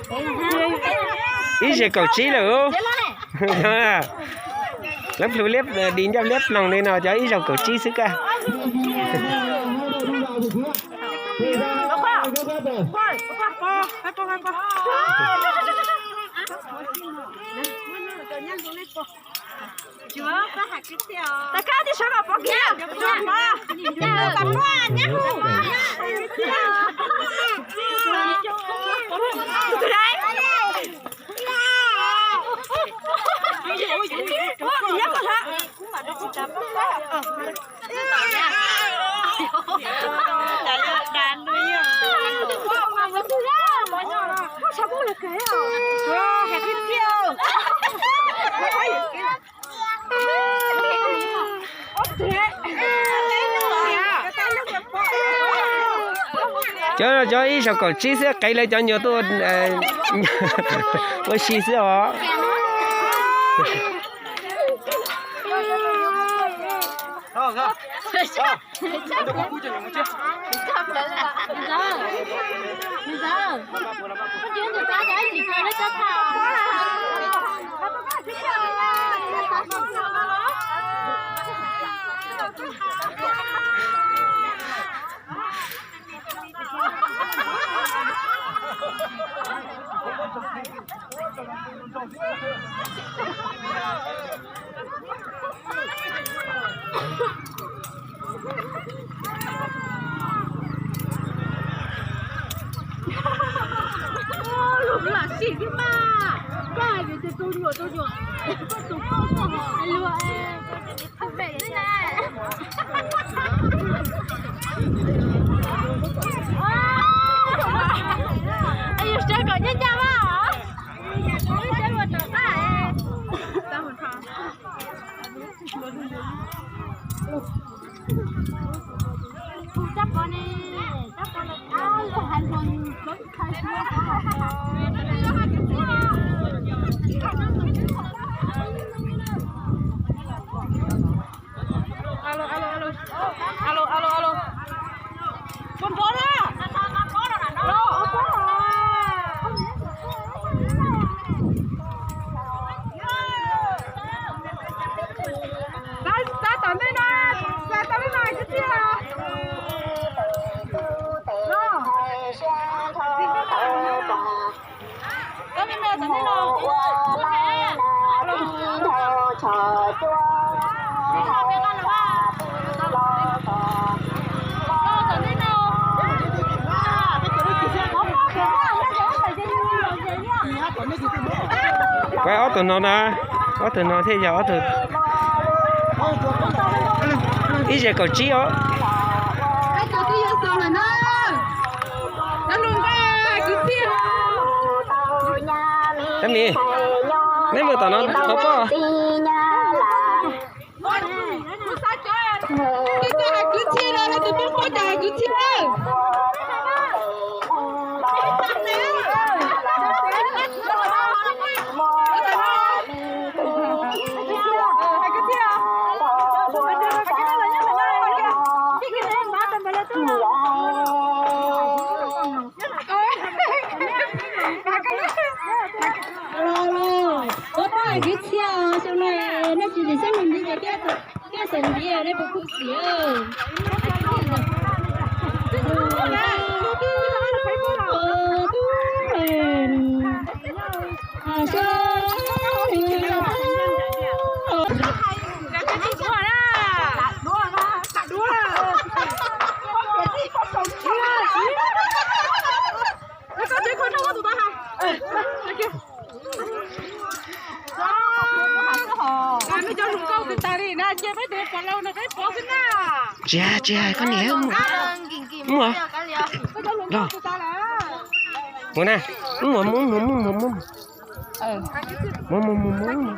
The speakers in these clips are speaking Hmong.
Ib zaug kaum tsib lawm. Lawv plhu liab, di ncauj liab ploog li no cov ib zaug kaum tsib xwb kawg. Cov, cov ib zaug kaum tsib xwb qev lawv cov nyuag tuaj ua si xwb os. Tom ntej no, tom ntej no kwv tij. Pab ob tug no na, ob tug no thiaj yog ob tug ib zaug kaum tsib os. Neb mus tom no, pab. Ua tab kwv txhiaj, xyoo no nej tsis txawj xeeb ntiav ces thiaj txawm ntiav nej puas khuv xim. Tsis hais, tsis hais, koj niam muaj. Mus na, mus mus mus mus mus mus. Mus mus mus mus.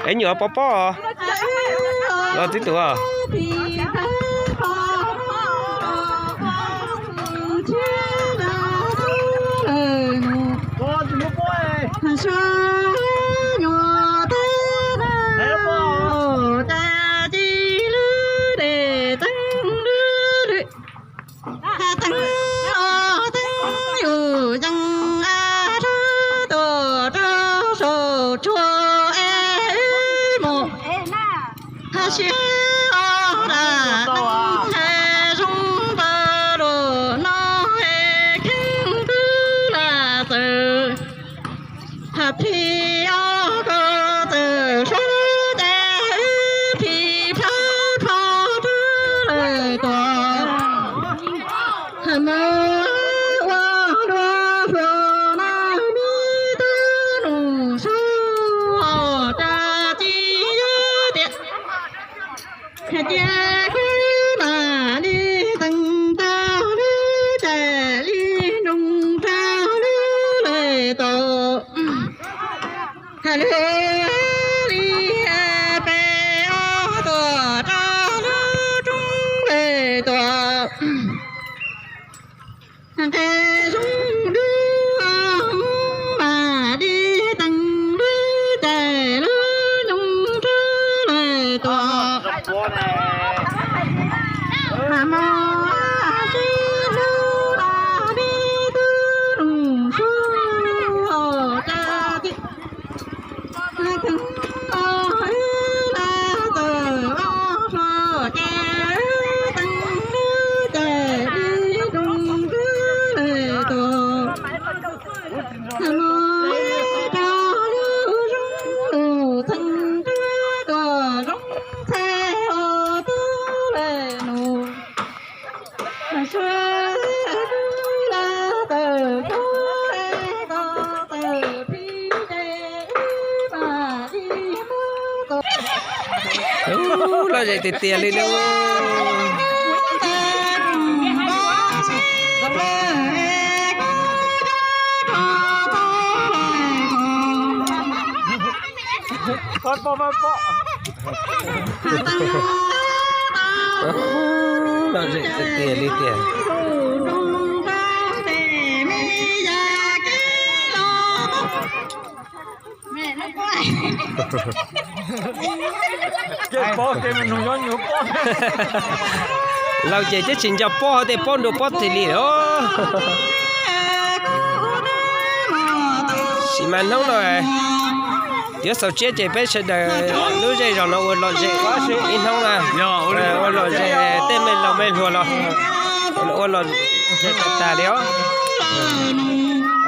Es nyuam pov pob los tib tug. Phim os, koj txawm suav ces wb phim plhaub plhaub rau lawm tuaj. Mus ua dua hluas na, me tub nus su, cas tsis yog tias hais tias kuv mam li teem tau lub caij li nroo rau lub lawm tau. Hais lawv li peb ob tuaj rau lub roob lawm tuaj. Nqe zoo dub, mam li teem lub caij lub nroo rau lawm tuaj. Mas mas sib hlub los me tub nus su, cas tias wb los tawm ob hluas ces wb teem lub caij li nroo rau lawm tuaj. Mus rau lub zoov nus txheej rau tuaj zoov txhais os tub lawm nus. Mas sawv los tawm kub es koj tawm pib ces wb mam li mus. Ub, lom zem tiag tiag li na. Lom zem tiag tiag li tiag. Laus ces twb tsis nco pob hov tej pob nrua pob twg li os. Sim mas hnub no yuav xaus tsiab ces peb sawv daws lub zej zos no ua lom zem ib hnub na. Ua lom zem tej me laus me hluas los ua lom zem tag tag li os.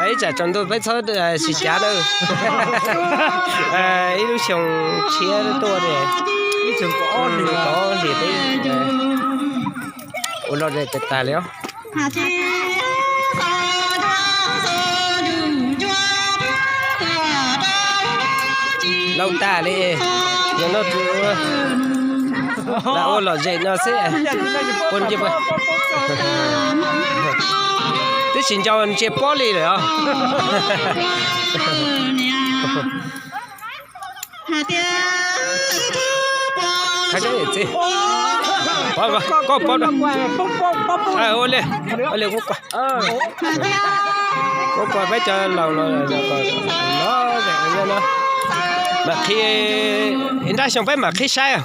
Ib tsam tsaus ntuj peb txhob sim cav na. Ib lub xyoo tshiab tuaj li, kaum ob hlis peb ua lom zem tag tag li os. Laus tas li, yog no lam ua lom zem no xwb. Twb tsis nco ntsia pob li lawm os. Koj pob, ua li, ua li kuv kua, kuv kua peb cov laus los, mam qhib, nrab xyoo peb mam qhib saib.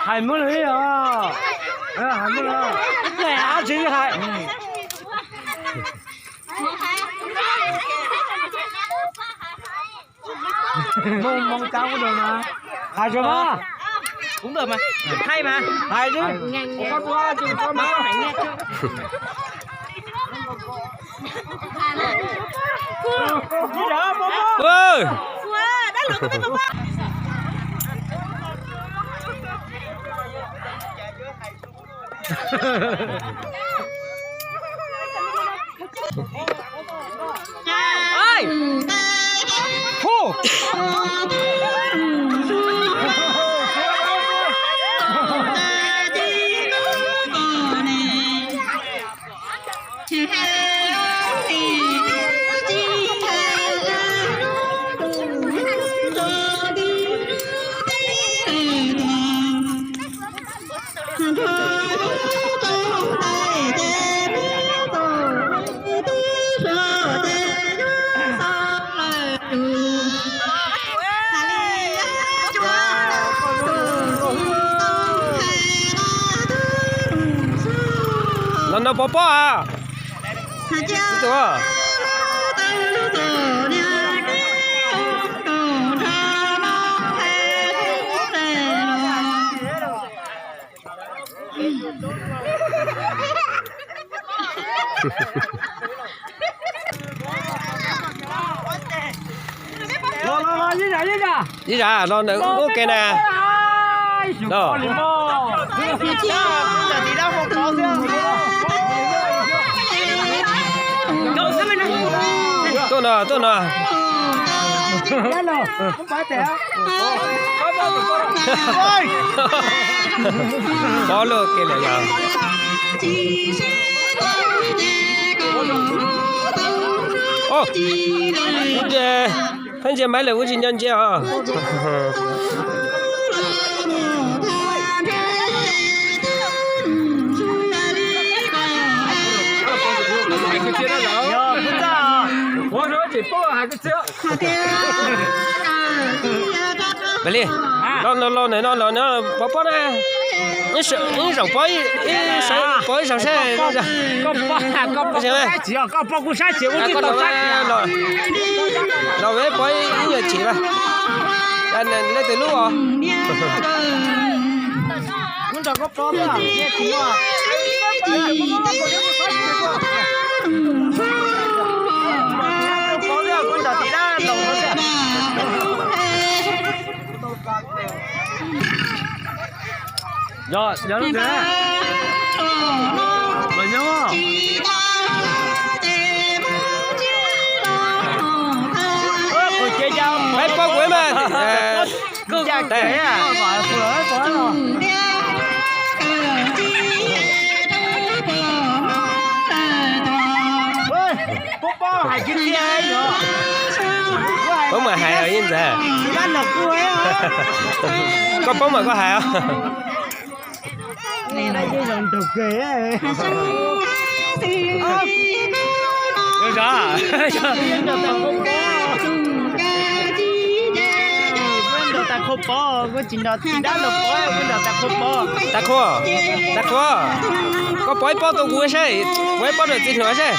Hais muab lawm os. Hais muab lawm. Ab tsi hais. Moo moo kab ub rau na. Hais tso mas. Đúng rồi mà. Hay mà. Hay chứ. Nhanh, nhanh. Có búa chứ, có búa. Có phải nghe chưa? Ui. Ui, đá lửa của tôi. Ơi. Hô. Los no pov pob a. Ib zam no ntawm ub ke na. Tuaj no, tuaj no. Pob luaj ke lawm yog. Pheej ntsia maiv lawm kuj tsis nco ntsia os. Li, los los los no los no pov pob na. Ib zaug pov ib zaug seb. Los peb pov ib nyuag chim mas. Leej twg lub os? Yog, yog lub ntawd. Los nyob. Peb pov kuv mas. Paub mas hais os Yeej Ntxawg. Koj paub mas koj hais os. Tais Qhua, Tais Qhua, koj pov ib pob tuaj kuv saib, pov ib pob rau txiv hluas saib.